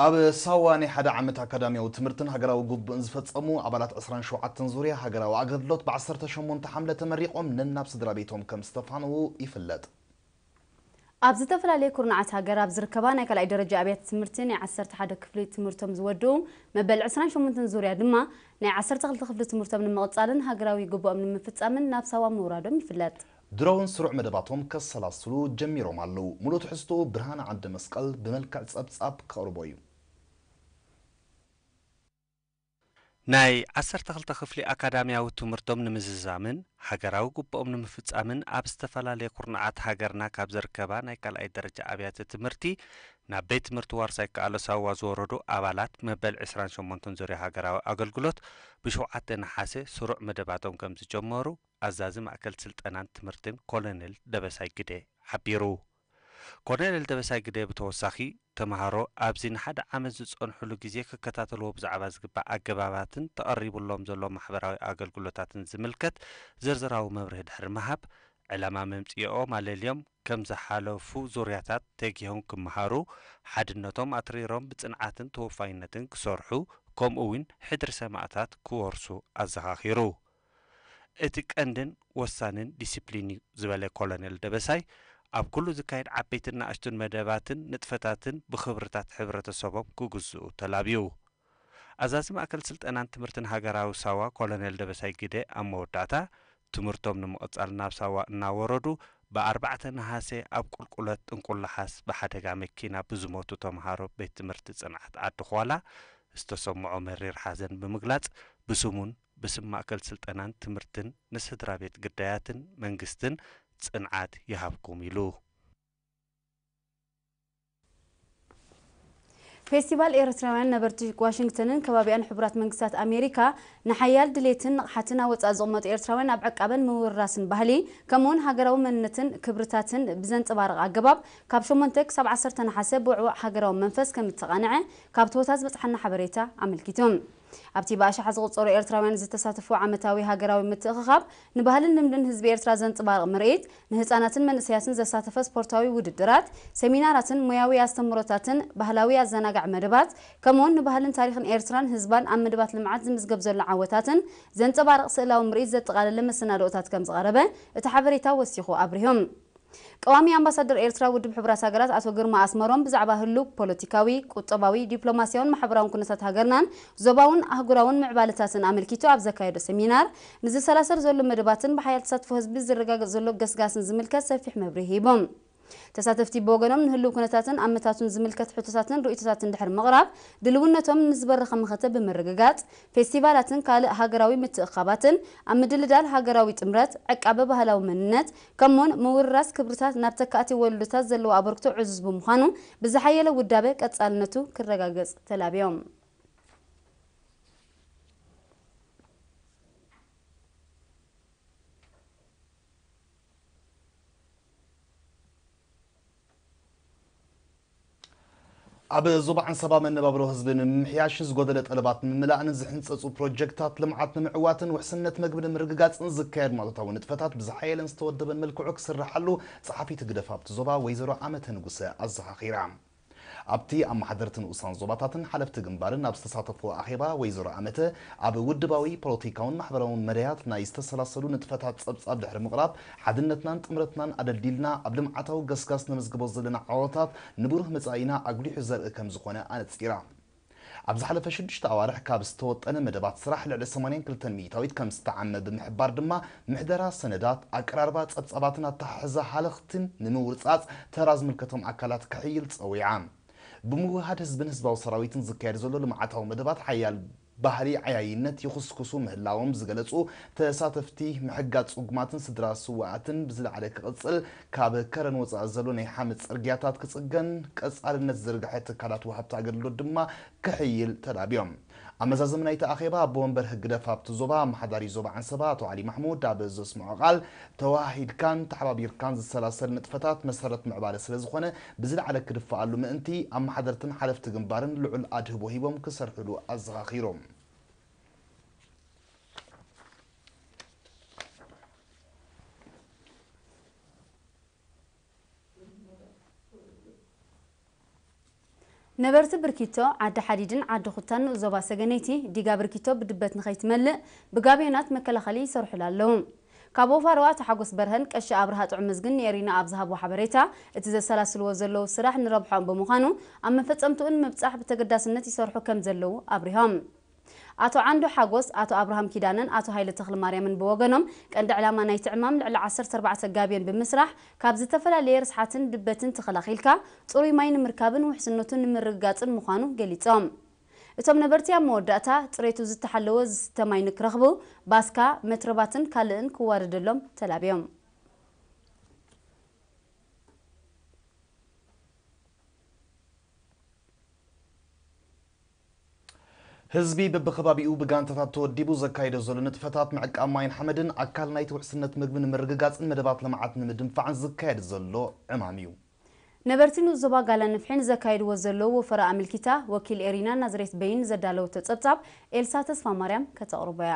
ኣብ ሳዋ ናይ ሓደ ዓመት ኣካዳሚያዊ ትምህርትን ሃገራዊ ግቡእን ዝፈጸሙ ኣባላት ዕስራን ሸውዓተን ዙርያ ሃገራዊ ኣገልግሎት ብ ዓሰርተ ሸሞንተ ሓምለ ተመሪቖም ነናብ ስድራ ቤቶም ከም ዝተፋነዉ ይፍለጥ። ኣብ ዝተፈላለየ ኩርናዓት ሃገር ኣብ ዝርከባ ናይ ካልኣይ ደረጃ ኣብያተ ትምህርቲ ናይ ዓሰርተ ሓደ ክፍሊ ትምህርቶም ዝወድኡ፣ መበል ዕስራን ሸሞንተን ዙርያ ድማ ናይ ዓሰርተ ክልተ ክፍሊ ትምህርቶም ንምቕጻልን ሃገራዊ ግቡኦም ንምፍጻምን ናብ ሳዋ ምውራዶም ይፍለጥ። ድሮ እውን ስሩዕ መደባቶም ከሰላስሉ ጀሚሮም ኣለዉ። ሙሉእ ትሕዝትኡ ብርሃነ ዓንደ መስቀል ብመልክዕ ጸብጻብ ከቕርቦ እዩ። ናይ ዓሰርተ ክልተ ክፍሊ ኣካዳሚያዊ ትምህርቶም ንምዝዛምን ሃገራዊ ግቡኦም ንምፍጻምን ኣብ ዝተፈላለየ ኩርናዓት ሃገርና ካብ ዝርከባ ናይ ካልኣይ ደረጃ ኣብያተ ትምህርቲ ናብ ቤት ትምህርቲ ዋርሳይ ከኣሎ ሳዋ ዝወረዱ ኣባላት መበል ዕስራን ሸሞንተን ዙርያ ሃገራዊ ኣገልግሎት ብሸውዓተ ነሓሰ ስሩዕ መደባቶም ከም ዝጀመሩ ኣዛዚ ማእከል ስልጠናን ትምህርትን ኮሎኔል ደበሳይ ግደ ሓቢሩ። ኮሎኔል ደበሳይ ግደ ብተወሳኺ፣ ተምሃሮ ኣብዚ ንሓደ ዓመት ዝጸንሑሉ ግዜ ክከታተልዎ ብዛዕባ ዝግባእ ኣገባባትን ተቐሪቡሎም ዘሎ ማሕበራዊ ኣገልግሎታትን ዝምልከት ዝርዝራዊ መብርሂ ድሕሪ ምሃብ፣ ዕላማ መምጽኢኦ ማለልዮም ከም ዝሓለፉ ዙርያታት ተጊሆም ክመሃሩ፣ ሓድነቶም ኣትሪሮም ብጽንዓትን ተወፋይነትን ክሰርሑ፣ ከምኡ እውን ሕድሪ ሰማእታት ክወርሱ ኣዘኻኺሩ። እቲ ቀንድን ወሳንን ዲሲፕሊን እዩ ዝበለ ኮሎኔል ደበሳይ፣ ኣብ ኩሉ ዝካየድ ዓበይትን ንኣሽቱን መደባትን ንጥፈታትን ብኽብርታት ሕብረተሰቦም ክግዝኡ ተላብዩ። ኣዛዚ ማእከል ስልጠናን ትምህርትን ሃገራዊ ሳዋ ኮሎኔል ደበሳይ ግደ ኣብ መወዳእታ፣ ትምህርቶም ንምቕጻል ናብ ሳዋ እናወረዱ፣ ብ ኣርባዕተ ነሓሰ ኣብ ቁልቁለት ጥንቁላሓስ ብሓደጋ መኪና ብዝሞቱ ተምሃሮ ቤት ትምህርቲ ጽንዓት ዓዲ ኳላ ዝተሰምዖ መሪር ሓዘን ብምግላጽ፣ ብስሙን ብስም ማእከል ስልጠናን ትምህርትን ንስድራ ቤት ግዳያትን መንግስትን ጽንዓት ይሃብኩም ኢሉ። ፌስቲቫል ኤርትራውያን ነበርቲ ዋሽንግተንን ከባቢኣን ሕቡራት መንግስታት ኣሜሪካ ንሓያል ድሌትን ንቕሓትን ኣብ ወጻኢ ዝቕመጡ ኤርትራውያን ኣብ ዕቃበን ምውርራስን ባህሊ፣ ከምኡውን ሃገራዊ መንነትን ክብርታትን ብዘንጸባርቕ ኣገባብ ካብ ሸሞንተ ክሳብ ዓሰርተ ነሓሰ ብውዕዋዕ ሃገራዊ መንፈስ ከም እተቓንዐ ካብቲ ቦታ ዝበጽሓና ሓበሬታ ኣመልኪቱ። ኣብቲ ብኣሽሓት ዝቑጸሩ ኤርትራውያን ዝተሳተፉ ዓመታዊ ሃገራዊ ምትእኽኻብ፣ ንባህልን ልምድን ህዝቢ ኤርትራ ዘንጸባርቕ ምርኢት፣ ንህጻናትን መንእሰያትን ዘሳተፈ ስፖርታዊ ውድድራት፣ ሰሚናራትን ሞያዊ ኣስተምህሮታትን፣ ባህላዊ ኣዘናጋዒ መደባት፣ ከምኡውን ንባህልን ታሪኽን ኤርትራን ህዝባን ኣብ መደባት ልምዓት ዝምዝገብ ዘሎ ዓወታትን ዘንጸባርቕ ስእላዊ ምርኢት ዘጠቓለለ መሰናድኦታት ከም ዝቐረበ እቲ ሓበሬታ ወሲኹ ኣብሪሁ። ቀዋሚ ኣምባሳደር ኤርትራ ውድብ ሕቡራት ሃገራት ኣቶ ግርማ ኣስመሮም ብዛዕባ ህሉው ፖለቲካዊ፣ ቁጠባዊ፣ ዲፕሎማስያውን ማሕበራውን ኩነታት ሃገርናን ዞባውን ኣህጉራውን ምዕባለታትን ኣመልኪቱ ኣብ ዘካየዶ ሰሚናር፣ ንዝሰላሰል ዘሎ መደባትን ብሓያል ተሳትፎ ህዝቢ ዝረጋገጽ ዘሎ ገስጋስን ዝምልከት ሰፊሕ መብርሂ ሂቦም። ተሳተፍቲ ብወገኖም ንህሉው ኩነታትን ኣመታቱን ዝምልከት ሕቶታትን ርእይቶታትን ድሕሪ ምቕራብ፣ ድልውነቶም ንዝበረኸ መኸተ ብምርግጋጽ፣ ፌስቲቫላትን ካልእ ሃገራዊ ምትእኽኻባትን ኣብ ምድልዳል ሃገራዊ ጥምረት፣ ዕቃበ ባህላዊ መንነት፣ ከምኡውን ምውርራስ ክብርታት ናብ ተካእቲ ወለዶታት ዘለዎ ኣበርክቶ ዕዙዝ ብምዃኑ፣ ብዝሓየለ ውዳበ ቀጻልነቱ ክረጋገጽ ተላብዮም። ኣብ ዞባ ዓንሰባ መነባብሮ ህዝቢ ንምምሕያሽን ዝጎደለ ጠለባት ንምምላእን ዝሕንጸጹ ፕሮጀክታት ልምዓት ንምዕዋትን ውሕስነት መግቢ ንምርግጋጽን ዝካየድ ማእቶታዊ ንጥፈታት ብዝሓየለን ዝተወደበን መልክዑ ክስርሓሉ ጸሓፊት ህግደፍ ኣብቲ ዞባ ወይዘሮ ዓመተ ንጉሰ ኣዘኻኺራ። ኣብቲ ኣመሓደርቲ ንኡሳን ዞባታትን ሓለፍቲ ግንባርን ኣብ ዝተሳተፍዎ ኣኼባ ወይዘሮ ዓመተ፣ ኣብ ውድባዊ፣ ፖለቲካውን ማሕበራውን መዳያት ናይ ዝተሰላሰሉ ንጥፈታት ጸብጻብ ድሕሪ ምቕራብ፣ ሓድነትናን ጥምረትናን ኣደልዲልና ኣብ ልምዓታዊ ገስጋስ ነመዝግቦ ዘለና ዓወታት ንብሩህ መጻኢና ኣጉሊሑ ዘርኢ ከም ዝኾነ ኣነጺራ። ኣብ ዝሓለፈ ሽዱሽተ ኣዋርሕ ካብ ዝተወጠነ መደባት ስራሕ ልዕሊ ሰማንያን ክልተን ሚእታዊት ከም ዝተዓመ ብምሕባር ድማ፣ ምሕደራ ሰነዳት፣ ኣቀራርባ ጸብጻባትን ኣተሓሕዛ ሃለኽትን ንምውርጻጽ ተራ ዝምልከቶም ኣካላት ክሕይል ጸዊዓ። ብምውህሃድ ህዝብን ህዝባዊ ሰራዊትን ዝካየድ ዘሎ ልምዓታዊ መደባት ሓያል ባህሊ ዓያይነት ይኹስኩሱ ምህላዎም ዝገለጹ ተሳተፍቲ፣ ምሕጋዝ ጽጉማትን ስድራ ስውኣትን ብዝለዓለ ክቕጽል፣ ካብ ከረን ወጻኢ ዘሎ ናይ ሓመድ ጽርግያታት ክጽገን፣ ቀጻልነት ዝርግሐ ትካላት ወሃብቲ ኣገልግሎት ድማ ክሕይል ተላብዮም። ኣብ መዛዘሚ ናይቲ ኣኼባ፣ ኣቦ ወንበር ህግደፍ ኣብቲ ዞባ፣ ኣመሓዳሪ ዞባ ዓንሰባ ኣቶ ዓሊ ማሕሙድ ኣብ ዘስምዖ ቃል፣ ተዋሂድካን ተሓባቢርካን ዝሰላሰል ንጥፈታት መሰረት ምዕባለ ስለ ዝኾነ፣ ብዝለዓለ ክድፈኣሉ ምእንቲ፣ ኣመሓደርትን ሓለፍቲ ግንባርን ልዑል ኣድህቦ ሂቦም ክሰርሕሉ ኣዘኻኺሮም። ነበርቲ ብርኪቶ፣ ዓዲ ሓዲድን ዓዲ ኩታን ንኡስ ዞባ ሰገነይቲ፣ ዲጋ ብርኪቶ ብድበት ንኸይትመልእ ብጋብዮናት መከላኸሊ ይሰርሑላ ኣለዉ። ካብ ወፋርዋ ኣቶ ሓጎስ በርሀን ቀሺ ኣብርሃ ጥዑመዝግን ንኤሪና ኣብ ዝሃብዎ ሓበሬታ፣ እቲ ዘሰላስልዎ ዘለዉ ስራሕ ንረብሖኦም ብምዃኑ፣ ኣብ መፈጸምትኡ ንምብጻሕ ብተገዳስነት ይሰርሑ ከም ዘለዉ ኣብሪሆም። ኣቶ ዓንዱ ሓጎስ፣ ኣቶ ኣብርሃም ኪዳነን ኣቶ ሃይለ ተኽለማርያምን ብወገኖም፣ ቀንዲ ዕላማ ናይቲ ዕማም ልዕሊ ዓሰርተ ኣርባዕተ ጋብዮን ብምስራሕ፣ ካብ ዝተፈላለየ ርስሓትን ድበትን ተኸላኺልካ፣ ጽሩይ ማይ ንምርካብን ውሕስነቱ ንምርግጋጽን ምዃኑ ገሊጾም። እቶም ነበርቲ ኣብ መወዳእታ፣ ጽሬቱ ዝተሓለወ ዝስተ ማይ ንክረኽቡ፣ ባስካ፣ መትረባትን ካልእን ክዋደደሎም ተላብዮም። ህዝቢ በብኸባቢኡ ብጋንታታት ተወዲቡ ዘካይዶ ዘሎ ንጥፈታት ምዕቃብ ማይን ሓመድን ኣካል ናይቲ ውሕስነት ምግቢ ንምርግጋጽን መደባት ልምዓት ንምድንፋዕን ዝካየድ ዘሎ ዕማም እዩ። ነበርቲ ንኡስ ዞባ ጋላ ንፍሒ ንዘካየድዎ ዘለዉ ወፈራ ኣመልኪታ፣ ወኪል ኤሪና ናዝሬት በይን ዘዳለወቶ ጸብጻብ ኤልሳ ተስፋማርያም ከተቕርቦ እያ።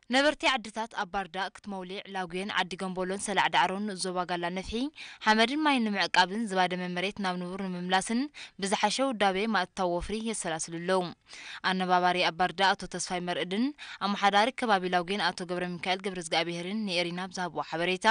ነበርቲ ዓድታት ኣብ ባርዳእ፣ ክትመውሊዕ፣ ላጉየን፣ ዓዲ ገምቦሎን ሰላዕ ዳዕሮን ንኡስ ዞባ ጋላ ነፍሒ፣ ሓመድን ማይን ንምዕቃብን ዝባደመ መሬት ናብ ንቡር ንምምላስን ብዝሓሸ ውዳቤ ማእትታዊ ወፍሪ የሰላስሉ ኣለዉ። ኣነባባሪ ኣብ ባርዳእ ኣቶ ተስፋይ መርእድን ኣመሓዳሪ ከባቢ ላጉየን ኣቶ ገብረ ሚካኤል ገብረ እግዚኣብሄርን ንኤሪና ብዝሃብዎ ሓበሬታ፣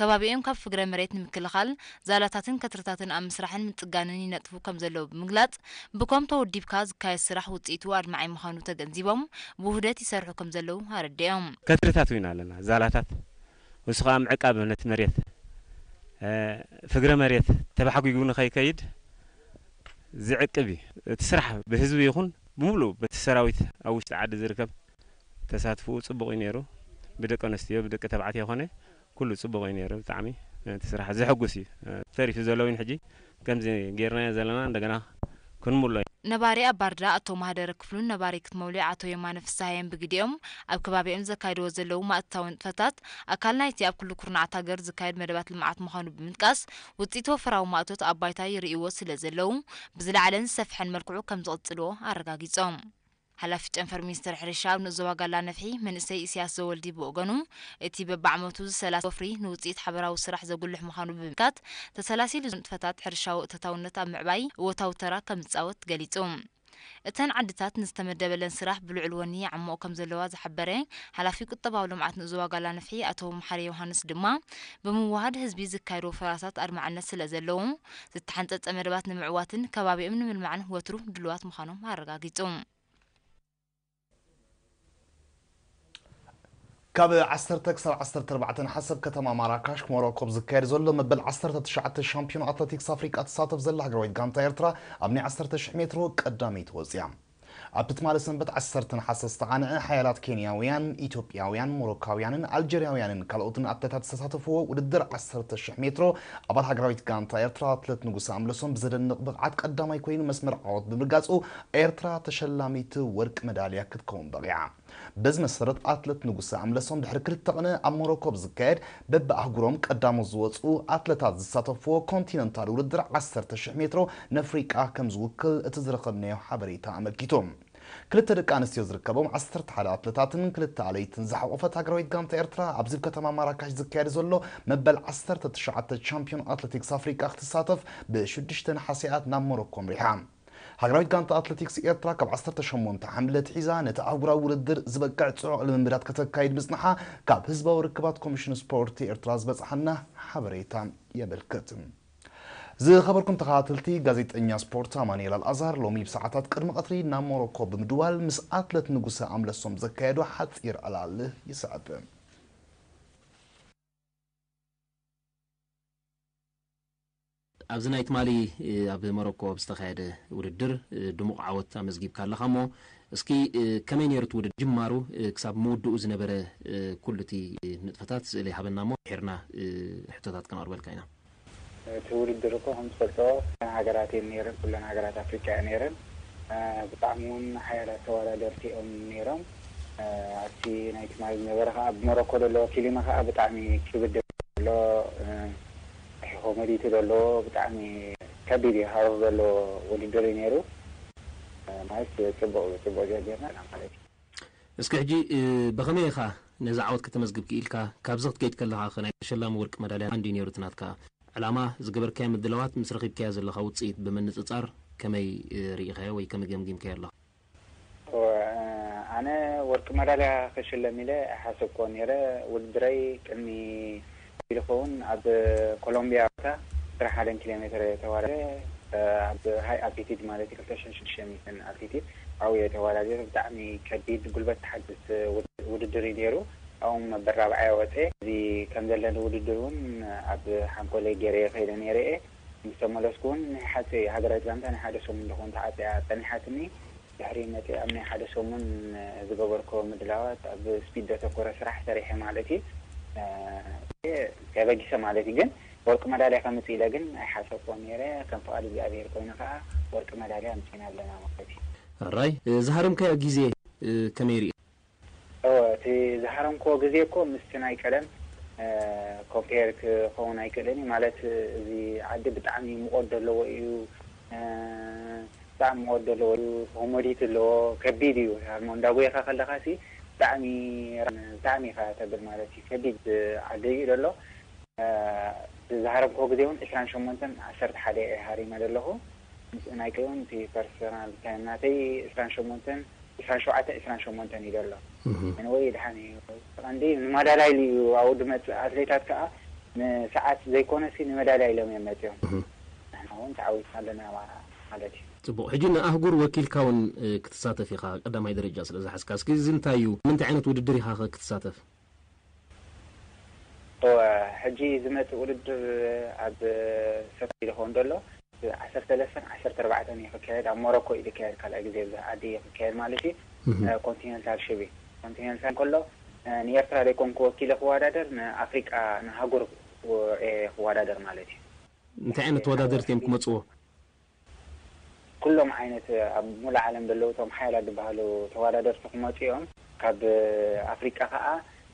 ከባቢኦም ካብ ፍግረ መሬት ንምክልኻል ዛላታትን ከትርታትን ኣብ ምስራሕን ምጽጋንን ይነጥፉ ከም ዘለዉ ብምግላጽ፣ ብኮም ተወዲብካ ዝካየድ ስራሕ ውጽኢቱ ኣድማዒ ምዃኑ ተገንዚቦም፣ ብውህደት ይሰርሑ ከም ዘለዉ ኣረዲኦም። ከትርታት እውን ኣለና፣ ዛላታት፣ ንሱ ኸኣ ምዕቃብ ነቲ መሬት፣ እ፣ ፍግረ መሬት ተባሕጒጉ ንኸይከይድ ዝዕቅብ እዩ። እቲ ስራሕ ብህዝቢ ይኹን ብምሉእ በቲ ሰራዊት ኣብ ውሽጢ ዓዲ ዝርከብ ተሳትፎኡ ጽቡቕ እዩ ነይሩ። ብደቂ ኣንስትዮ፣ ብደቂ ተባዕትዮ ኾነ ኩሉ ጽቡቕ እዩ ነይሩ። ብጣዕሚ እቲ ስራሕ ዘሐጉስ እዩ። ተሪፉ ዘሎ እውን ሕጂ ከምዚ ጌርናዮ ዘለና እንደገና ክንምሎ ኢና። ነባሪ ኣብ ባርዳ ኣቶ ማህደረ ክፍሉን ነባሪ ክትመውሊዕ ኣቶ የማነ ፍስሃየን ብግዲኦም፣ ኣብ ከባቢኦም ዘካይድዎ ዘለዉ ማእቶታዊ ንጥፈታት ኣካል ናይቲ ኣብ ኩሉ ኩርናዓት ሃገር ዝካየድ መደባት ልምዓት ምዃኑ ብምጥቃስ፣ ውጽኢት ወፈራዊ ማእቶት ኣብ ባይታ ይርእይዎ ስለ ዘለዉ፣ ብዝለዓለን ዝሰፍሐን መልክዑ ከም ዝቕጽልዎ ኣረጋጊጾም። ሓላፊ ጨንፈር ሚኒስትሪ ሕርሻ ኣብ ንኡስ ዞባ ጋላ ነፍሒ መንእሰይ ኢሳያስ ዘወልዲ ብወገኑ፣ እቲ በብዓመቱ ዝሰላሰል ወፍሪ ንውጽኢት ሓበራዊ ስራሕ ዘጉልሕ ምዃኑ ብምምልካት፣ ተሰላሲሉ ዘሎ ንጥፈታት ሕርሻዊ እቶታውነት ኣብ ምዕባይ እወታዊ ተራ ከም ዝጻወት ገሊጹ። እተን ዓድታት ንዝተመደበለን ስራሕ ብልዑል ወኒ ይዓምኦ ከም ዘለዋ ዝሓበረ ሓላፊ ቁጠባዊ ልምዓት ንኡስ ዞባ ጋላ ነፍሒ ኣቶ መሓሪ ዮሃንስ ድማ፣ ብምውህሃድ ህዝቢ ዝካየዱ ወፈራታት ኣድማዕነት ስለ ዘለዎም፣ ዝተሓንጸጸ መደባት ንምዕዋትን ከባቢኦም ንምልማዕን ወትሩ ድሉዋት ምዃኖም ኣረጋጊጹ። ካብ ዓሰርተ ክሳብ ዓሰርተ ኣርባዕተ ነሓሰ ኣብ ከተማ ማራካሽ ሞሮኮ ኣብ ዝካየድ ዘሎ መበል ዓሰርተ ትሽዓተ ሻምፒዮን ኣትሌቲክስ ኣፍሪቃ ትሳተፍ ዘላ ሃገራዊት ጋንታ ኤርትራ ኣብ ናይ ዓሰርተ ሽሕ ሜትሮ ቀዳመይቲ ወጺኣ። ኣብቲ ትማሊ ሰንበት ዓሰርተ ነሓሰ ዝተቓንዐ ሓያላት ኬንያውያን፣ ኢትዮጵያውያን፣ ሞሮካውያንን ኣልጀርያውያንን ካልኦትን ኣትሌታት ዝተሳተፍዎ ውድድር ዓሰርተ ሽሕ ሜትሮ ኣባል ሃገራዊት ጋንታ ኤርትራ ኣትሌት ንጉሰ ኣምለሶም ብዘደንቕ ብቕዓት ቀዳማይ ኮይኑ መስመር ዓወት ብምርጋጹ ኤርትራ ተሸላሚት ወርቂ መዳልያ ክትከውን በቒዓ። በዚ መሰረት ኣትሌት ንጉሰ ኣምለሶም ድሕሪ ክልተ ቅነ ኣብ ሞሮኮ ብዝካየድ በብኣህጉሮም ቀዳሞት ዝወፁ ኣትሌታት ዝሳተፍዎ ኮንቲነንታል ውድድር ዓሰርተ ሽሕ ሜትሮ ንኣፍሪቃ ከም ዝውክል እቲ ዝረኸብናዮ ሓበሬታ ኣመልኪቱ። ክልተ ደቂ ኣንስትዮ ዝርከቦም ዓሰርተ ሓደ ኣትሌታትን ክልተ ኣለይትን ዝሓቖፈት ሃገራዊት ጋንታ ኤርትራ ኣብዚ ኣብ ከተማ ማራካሽ ዝካየድ ዘሎ መበል ዓሰርተ ትሽዓተ ቻምፒዮን ኣትሌቲክስ ኣፍሪቃ ክትሳተፍ ብሽዱሽተ ነሓሰ እያ ናብ ሞሮኮ ኣምሪሓ። ሃገራዊት ጋንታ ኣትሌቲክስ ኤርትራ ካብ ዓሰርተ ሸሞንተ ሓምለ ኣትሒዛ ነቲ ኣህጉራዊ ውድድር ዝበቅዕ ጽዑቕ ልምምዳት ከተካይድ ምጽንሓ ካብ ህዝባዊ ርክባት ኮሚሽን ስፖርት ኤርትራ ዝበጽሓና ሓበሬታ የመልክት። ዝኸበርኩም ተኸታተልቲ፣ ጋዜጠኛ ስፖርት ኣማኑኤል ኣልኣዛር ሎሚ ብሰዓታት ቅድሚ ቀትሪ ናብ ሞሮኮ ብምድዋል ምስ ኣትለት ንጉሰ ኣምለሶም ዘካየዶ ሓጺር ዕላል ይስዕብ። ኣብዚ ናይ ትማሊ፣ እ፣ ኣብ ሞሮኮ ኣብ ዝተኻየደ ውድድር፣ እ፣ ድሙቕ ዓወት ኣመዝጊብካ ኣለኻ እሞ፣ እስኪ፣ እ፣ ከመይ ነይሩ እቲ ውድድር? ጅማሩ፣ እ፣ ክሳብ ምውድኡ ዝነበረ፣ እ፣ ኩሉ እቲ፣ እ፣ ንጥፈታት ስእሊ ሃበና እሞ፣ ድሒርና፣ እ፣ ሕቶታት ከነቕርበልካ ኢና። እቲ ውድድር እኮ ከም ትፈልጦ፣ ኩለን ሃገራት እየን ነይረን፣ ኩለን ሃገራት ኣፍሪቃ እየን ነይረን። እ፣ ብጣዕሚ እውን ሓያላት ተወዳደርቲ እዮም ነይሮም። እ፣ ኣብቲ ናይ ትማሊ ዝነበረ ከዓ፣ ኣብ ሞሮኮ ዘሎ ወኪልና ከዓ ብጣዕሚ ክብድ ዘሎ፣ እ፣ ርሒቑ መዲቱ ዘለዎ ብጣዕሚ ከቢድ እዩ፣ ሃሩር ዘለዎ ውድድር እዩ ነይሩ። ማለት ጽቡቕ፣ ጽቡቕ ጀሚርና ኢና ማለት እዩ። እስኪ ሕጂ፣ እ፣ ብኸመይ ኢኻ ነዚ ዓወት ከተመዝግብ ክኢልካ? ካብዚ ክትከይድ ከለኻ ኸ ናይ ተሸላሚ ወርቂ መዳልያ እንድዩ ነይሩ እቲ ናትካ? ዕላማ ዝገበርካዮ ምድላዋት ምስ ረኺብካዮ ዘለኻ ውጽኢት ብምንጽጻር ከመይ ርኢኻዮ ወይ ከመይ ገምጊምካዮ ኣለኻ? ኣነ ወርቂ መዳልያ ክሽለም ኢለ ኣይሓሰብኩዎ ነይረ። ውድድረይ ቅድሚ ኢሉ ክኸውን ኣብ ኮሎምቢያ ቦታ ዕስራን ሓደን ኪሎ ሜትር ተዋዳዲረ ኣብ ሃይ ኣልቲቲድ ማለት እዩ ክልተ ሽሕን ሽዱሽተ ሚእትን ኣልቲቲድ ኣብኡ እየ ተዋዳዲረ። ብጣዕሚ ከቢድ ጉልበት ተሓድስ ውድድር እዩ ነይሩ። ኣብኡ መበል ራብዓይ ወፀ። እዚ ከም ዘለኒ ውድድር እውን ኣብ ሓንኮለይ ገይረ ከይደ ነይረ እየ። ምስ ተመለስኩ እውን ናይ ሓፂ ሃገራዊት ጋንታ ናይ ሓደ ሰሙን ዝኾን ተዓፅያ ፀኒሓትኒ። ድሕሪ መፂእ ኣብ ናይ ሓደ ሰሙን ዝገበርኮ ምድላዋት ኣብ ስፒድ ዘተኮረ ስራሕ ሰሪሐ ማለት እዩ። ተበጊሰ ማለት እዩ። ግን ወርቂ መዳልያ ከምፅእ ኢለ ግን ኣይሓሰብኮ ነይረ። ከም ፍቓድ እግዚኣብሔር ኮይኑ ከዓ ወርቂ መዳልያ ኣምፂና ኣለና ማለት እዩ። ራይ ዝሃረምካዮ ግዜ ከመይ ርኢ? እቲ ዝሃረምኮ ግዜ እኮ ምስቲ ናይ ቀደም ኮምፔር ክኸውን ኣይክእልን እዩ። ማለት እዚ ዓዲ ብጣዕሚ ሙቆት ዘለዎ እዩ። ብጣዕሚ ሙቆት ዘለዎ እዩ። ኮሞዲቲ ኣለዎ። ከቢድ እዩ። ሃርሞ እንዳጎየኻ ከለኻ ሲ ብጣዕሚ ብጣዕሚ ኢኻ ተብል ማለት እዩ። ከቢድ ዓዲ እዩ ዘሎ። ዝሃረምኮ ግዜ እውን ዕስራን ሸሞንተን ዓሰርተ ሓደ እየ ሃሪመ ዘለኹ። ምስኡ ናይ ቀደም እቲ ፐርሰናል ታይም ናተይ ዕስራን ሸሞንተን ዕስራን ሸውዓተ ዕስራን ሸሞንተን እዩ ዘሎ። ንወይ ድሓን እዩ። ቀንዲ ንማዳላይ እዩ ኣብኡ ድመፅእ። ኣትሌታት ከዓ ንሰዓት ዘይኮነ ሲ ንመዳልያ ኢሎም እዮም መፅኦም። ንሕና እውን ተዓዊትና ኣለና ማለት እዩ። ፅቡቕ። ሕጂ ንኣህጉር ወኪልካ እውን ክትሳተፍ ኢኻ፣ ቀዳማይ ደረጃ ስለ ዝሓዝካ። እስኪ እዚ እንታይ እዩ? ምንታይ ዓይነት ውድድር ኢኻ ኸ ክትሳተፍ? እወ፣ ሕጂ ዝመጽእ ውድድር ኣብ ሰብቲ ዝኸውን ዘሎ ዓሰርተ ሰለስተን ዓሰርተ ኣርባዕተን እዩ ክካየድ፣ ኣብ ሞሮኮ እዩ ዝካየድ፣ ካልኣይ ግዜ ኣብዚ ዓዲ እዩ ክካየድ ማለት እዩ። ኮንቲኔንታል ሽቢ ኮንቲኔንታል ከሎ ንኤርትራ ዘይኮንኩ ወኪለ ክወዳደር ንኣፍሪቃ ንሃጉር እየ ክወዳደር ማለት እዩ። እንታይ ዓይነት ተወዳደርቲ እዮም ክመፅዎ? ኩሎም ዓይነት ኣብ ሙሉእ ዓለም ዘለዉ እቶም ሓያላት ዝበሃሉ ተወዳደርቲ ክመፁ እዮም። ካብ ኣፍሪቃ ከዓ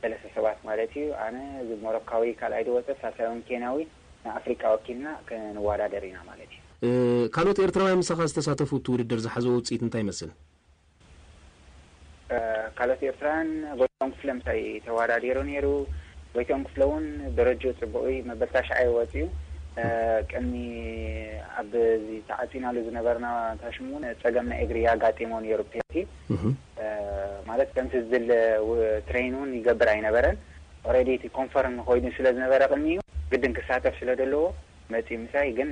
ሰለስተ ሰባት ማለት እዩ። ኣነ እዚ ሞሮካዊ ካልኣይ ዝወፀ ሳልሳይ እውን ኬንያዊ ንኣፍሪቃ ወኪልና ክንወዳደር ኢና ማለት እዩ። ካልኦት ኤርትራውያን ምሳኻ ዝተሳተፉ እቲ ውድድር ዝሓዘዎ ውፅኢት እንታይ ይመስል? ካልኦት ኤርትራውያን ጎይቶም ክፍለ ምሳይ ተወዳዲሩ ነይሩ። ጎይቶም ክፍለ እውን ደረጅኡ ፅቡቕ እዩ፣ መበል ታሽዓይ ወፂኡ። ቅድሚ ኣብዚ ተዓፂናሉ ዝነበርና ታሽሙ እውን ፀገም ናይ እግሪ ኣጋጢሞ ነይሩ። ፔቲ ማለት ከምቲ ዝድለ ትሬን እውን ይገብር ኣይነበረን። ኦረዲ እቲ ኮንፈርም ኮይኑ ስለ ዝነበረ ቅድሚኡ ግድን ክሳተፍ ስለ ዘለዎ መፂኡ ምሳይ ግን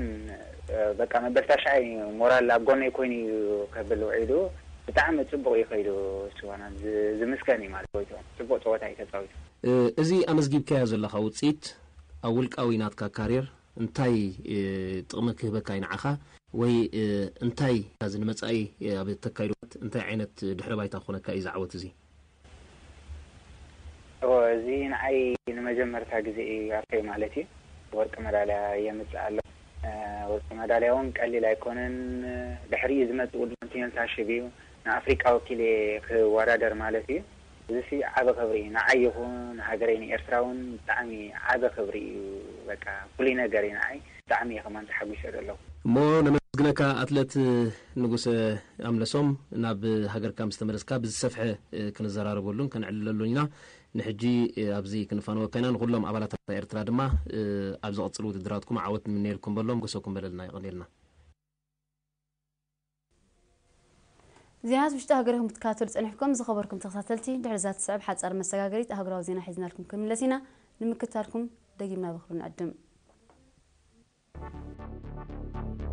በቃ መበል ታሽዓይ ሞራል ኣብ ጎነይ ኮይኑ እዩ ከብል ውዒሉ። ብጣዕሚ ፅቡቕ እዩ ከይዱ። ስዋና ዝምስገን እዩ ማለት ጎይቶም ፅቡቕ ፀወታ እዩ ተፃዊቱ። እዚ ኣመዝጊብካዮ ዘለኻ ውፅኢት ኣብ ውልቃዊ ናትካ ካርየር እንታይ ጥቕሚ ክህበካ እዩ ንዓኻ? ወይ እንታይ እዚ ንመፃኢ ኣብ ተካይዶ እንታይ ዓይነት ድሕረ ባይታ ክኾነካ እዩ ዝዓወት እዚ? እወ፣ እዚ ንዓይ ንመጀመርታ ግዜ እዩ ኣፈይ ማለት እዩ። ወርቂ መዳልያ የምፅእ ኣሎ። ወርቂ መዳልያ እውን ቀሊል ኣይኮነን። ድሕሪኡ ዝመፅእ ውድድር ኮንቲኔንታል ሽብ እዩ። ንኣፍሪቃ ወኪለ ክወዳደር ማለት እዩ። እዚ ሲ ዓቢ ክብሪ እዩ ንዓይ ይኹን ንሃገረይ ንኤርትራ እውን ብጣዕሚ ዓቢ ክብሪ እዩ። በቃ ፍሉይ ነገር እዩ ንዓይ። ብጣዕሚ እየ ከማን ተሓጒሰ ዘለኹ። እሞ ነመስግነካ ኣትለት ንጉሰ ኣምለሶም፣ ናብ ሃገርካ ምስ ተመለስካ ብዝሰፍሐ ክንዘራረበሉን ከነዕልለሉን ኢና። ንሕጂ ኣብዚ ክንፋነወካ ኢና። ንኹሎም ኣባላት ኤርትራ ድማ ኣብ ዝቕጽል ውድድራትኩም ዓወት ንምነየልኩም በሎም። ግሰኩም በለልና። የቐንየልና። ዜናታት ውሽጢ ሃገር ኢኹም ክትከታተሉ ጸኒሕኩም። ዝኸበርኩም ተኸታተልቲ፣ ድሕሪ እዛ ትስዕብ ሓጻር መሰጋገሪት ኣህጉራዊ ዜና ሒዝናልኩም ክንምለስ ኢና። ንምክትታልኩም ደጊምና ብኽብሪ ንዕድም።